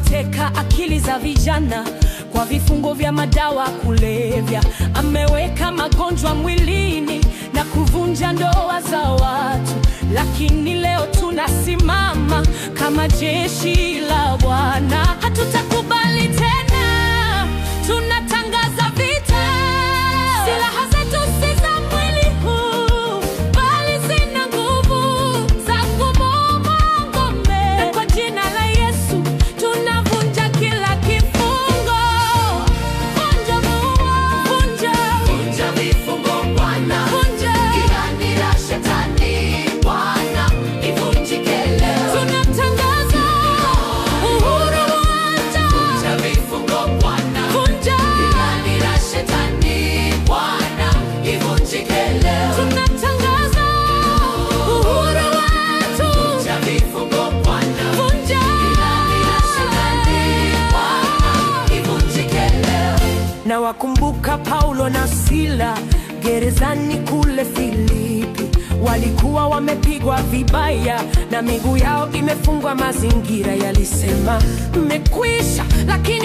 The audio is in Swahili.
Ameteka akili za vijana kwa vifungo vya madawa kulevya. Ameweka magonjwa mwilini na kuvunja ndoa za watu. Lakini leo tunasimama kama jeshi la Bwana. Hatutakubali tena, tunatangaza vita. Silaha zetu si za mwili huu, bali zina nguvu za kubomoa ngome. Na kwa jina la Yesu tunavunja kila kifungo. Vunja muua, vunja, Vunja vifungo Bwana, vunja. Ilani la shetani Bwana, ivunjike leo. Tunatangaza uhuru wetu. Vunja vifungo Bwana, Vunja. Ilani la shetani Bwana, ivunjike leo. Tunatangaza uhuru wetu. Vunja vifungo Bwana, Vunja. Ilani la shetani Bwana, ivunjike leo. Na wakumbuka Paulo na Sila gerezani kule Filipi, walikuwa wamepigwa vibaya na miguu yao imefungwa. Mazingira yalisema mmekwisha, lakini